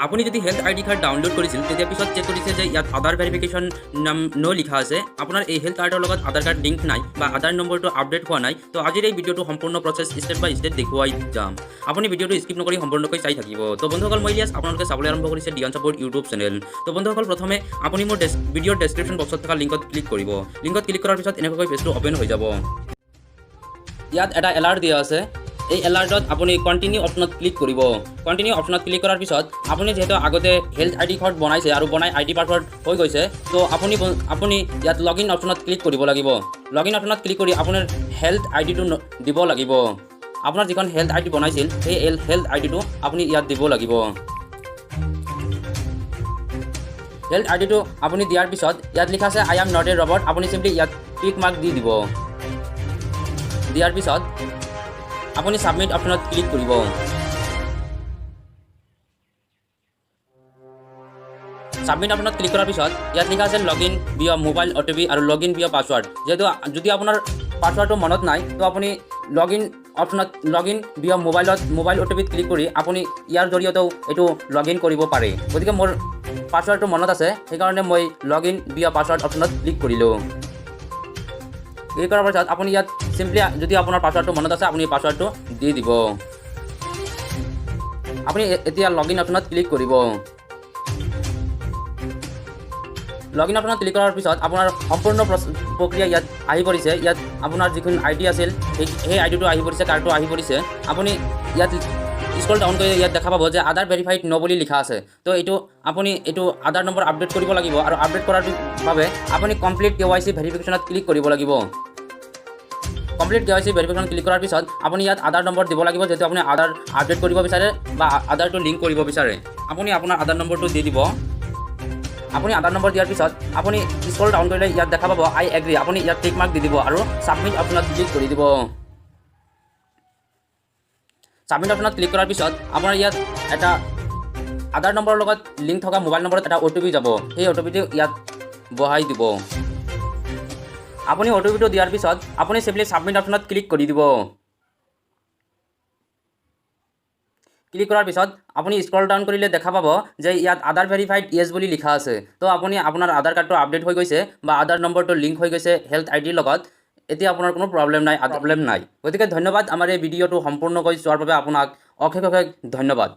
আপুনি যদি হেল্থ আই D card download কৰিছিল, তেতিয়া পিছত চেক কৰিছে যে ইয়াত আধাৰ ভেৰিফিকেশ্যন নাম ন লিখা আছে, আপোনাৰ এই হেল্থ কাৰ্ডৰ লগত আধাৰ কাৰ্ড লিংক নাই বা আধাৰ নম্বৰটো আপডেট হোৱা নাই, তো আজিৰ এই ভিডিঅ'টো সম্পূৰ্ণ প্ৰচেছ ষ্টেপ বাই ষ্টেপ দেখুৱাই যাম। আপুনি ভিডিঅ'টো স্কিপ নকৰি সম্পূৰ্ণকৈ চাই থাকিব। তো বন্ধুসকল, মই ইলিয়াছ, আপোনালোকে চাবলৈ আৰম্ভ কৰিছে ডিয়ন ছাপোৰ্ট ইউটিউব চেনেল। তো বন্ধুসকল, প্ৰথমে আপুনি মোৰ ভিডিঅ'ৰ ডেছক্ৰিপশ্যন বক্সত থকা লিংকত ক্লিক কৰিব। লিংকত ক্লিক কৰাৰ পিছত এনেকুৱাকৈ পেজটো অ'পেন হৈ যাব। ইয়াত এটা এলাৰ্ট দিয়া আছে। এই এলাৰ্টত আপুনি কণ্টিনিউ অপশ্যনত ক্লিক কৰিব। কণ্টিনিউ অপশ্যনত ক্লিক কৰাৰ পিছত আপুনি যিহেতু আগতে হেল্থ আই ডি কাৰ্ড বনাইছে আৰু বনাই আই ডি পাছৱৰ্ড হৈ গৈছে, তো আপুনি ইয়াত লগ ইন অপশ্যনত ক্লিক কৰিব লাগিব। লগ ইন অপশ্যনত ক্লিক কৰি আপোনাৰ হেল্থ আই ডিটো দিব লাগিব। আপোনাৰ যিখন হেল্থ আই ডি বনাইছিল, সেই হেল্থ আই ডিটো আপুনি ইয়াত দিব লাগিব। হেল্থ আই ডিটো আপুনি দিয়াৰ পিছত ইয়াত লিখা আছে "I am not a robot"। আপুনি চিম্পলি ইয়াত টিক মাৰ্ক দি দিব। দিয়াৰ পিছত আপুনি ছাবমিট অপশ্যনত ক্লিক কৰিব। ছাবমিট অপশ্যনত ক্লিক কৰাৰ পিছত ইয়াত লিখা আছে "log in via mobile OTP" আৰু "লগ ইন ভিয়া পাছৱাৰ্ড"। যিহেতু যদি আপোনাৰ পাছৱাৰ্ডটো মনত নাই, তো আপুনি লগ ইন অপশ্যনত লগ ইন ভিয়া মোবাইলত মোবাইল অ' টি পিত ক্লিক কৰি আপুনি ইয়াৰ জৰিয়তেও এইটো লগ ইন কৰিব পাৰে। গতিকে মোৰ পাছৱাৰ্ডটো মনত আছে, সেইকাৰণে মই লগ ইন ভিয়া পাছৱাৰ্ড অপশ্যনত ক্লিক কৰিলোঁ। ক্লিক কৰাৰ পাছত আপুনি ইয়াত চিম্পলি যদি আপোনাৰ পাছৱাৰ্ডটো মনত আছে, আপুনি পাছৱাৰ্ডটো দি দিব। আপুনি এতিয়া লগ ইন অপশ্যনত ক্লিক কৰিব। লগ ইন অপশ্যনত ক্লিক কৰাৰ পিছত আপোনাৰ সম্পূৰ্ণ প্ৰক্ৰিয়া ইয়াত আহি পৰিছে। ইয়াত আপোনাৰ যিখন আই ডি আছিল, সেই আই ডিটো আহি পৰিছে, কাৰ্ডটো আহি পৰিছে। আপুনি ইয়াত স্ক্ৰল ডাউন কৰি ইয়াত দেখা পাব যে আধাৰ ভেৰিফাইড ন বুলি লিখা আছে। তো এইটো আপুনি এইটো আধাৰ নম্বৰ আপডেট কৰিব লাগিব আৰু আপডেট কৰাৰ বাবে আপুনি কমপ্লিট কেৱাইচি ভেৰিফিকেশ্যনত ক্লিক কৰিব লাগিব। Complete KYC verification click কৰাৰ পিছত আপুনি ইয়াত আধাৰ নম্বৰ দিব লাগিব, যিহেতু আপুনি আধাৰ আপডেট কৰিব বিচাৰে বা আধাৰটো লিংক কৰিব বিচাৰে। আপুনি আপোনাৰ আধাৰ নম্বৰটো দি দিব। আপুনি আধাৰ নম্বৰ দিয়াৰ পিছত আপুনি স্ক্ৰল ডাউন কৰিলে ইয়াত দেখা পাব "আই এগ্ৰি"। আপুনি ইয়াত টিক মাৰ্ক দি দিব আৰু ছাবমিট অপশ্যনত ক্লিক কৰি দিব। ছাবমিট অপশ্যনত ক্লিক কৰাৰ পিছত আপোনাৰ ইয়াত এটা আধাৰ নম্বৰৰ লগত লিংক থকা মোবাইল নম্বৰত এটা অ' টি পি যাব। সেই অ' টি পিটো ইয়াত বহাই দিব। আপুনি অ' টি পিটো দিয়াৰ পিছত আপুনি চিম্পলি ছাবমিট অপশ্যনত ক্লিক কৰি দিব। ক্লিক কৰাৰ পিছত আপুনি স্ক্ৰল ডাউন কৰিলে দেখা পাব যে ইয়াত "আধাৰ ভেৰিফাইড য়েছ" বুলি লিখা আছে। তো আপুনি আপোনাৰ আধাৰ কাৰ্ডটো আপডেট হৈ গৈছে বা আধাৰ নম্বৰটো লিংক হৈ গৈছে হেল্থ আই ডিৰ লগত। এতিয়া আপোনাৰ কোনো প্ৰব্লেম নাই। গতিকে ধন্যবাদ। আমাৰ এই ভিডিঅ'টো সম্পূৰ্ণকৈ চোৱাৰ বাবে আপোনাক অশেষ অশেষ ধন্যবাদ।